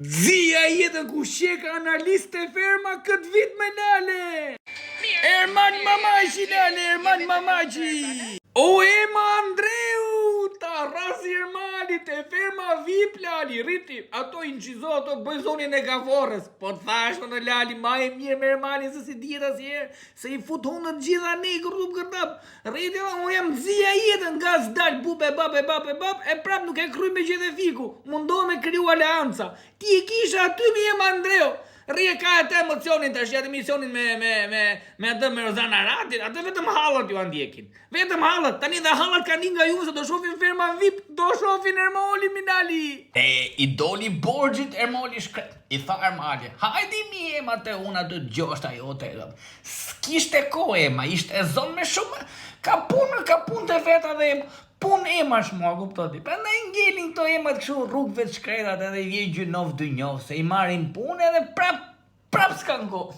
Zia jetën ku sheka analist e ferma këtë vit me lale. Ermal Mamaqi lale, Ermal Mamaqi. O Ema Andreu, ta rasi Ermalit e ferma VIP lali, rriti, ato incizo, ato bëj zonin e gaforës. Po të thash në lali, ma e mirë me Ermalin se si dihet asnjëherë, se i fut hundët gjitha ne i kërrup kërtap. Rriti dhe unë jam zia jetën nga s'dal bub e bab e bab e bab, e prap nuk e kry me gjithë e fiku. Mundohem me kriju aleanca. Ti e kisha aty mi Ema Andreu. Rri e ka atë emocionin tash, atë emisionin me me me me atë me Rozana Ratin, atë vetëm hallat ju ndjekin. Vetëm hallat, tani dhe hallat kanë nga ju se do shohin ferma VIP, do shohin Ermoli Minali. E i doli borxhit Ermoli shkret. I tha Ermali, hajde mi Ema te unë aty gjoshta jote. S'kishte kohë Ema, ishte e zonë me shumë. Ka punë, ka punë të veta dhe Ema. Punë Ema është mua, kupto ti. Prandaj ngelin këto emat kështu rrugëve të shkretat edhe i vjen gjynov dynjov se i marrin punë edhe prap prap s'kan kohë.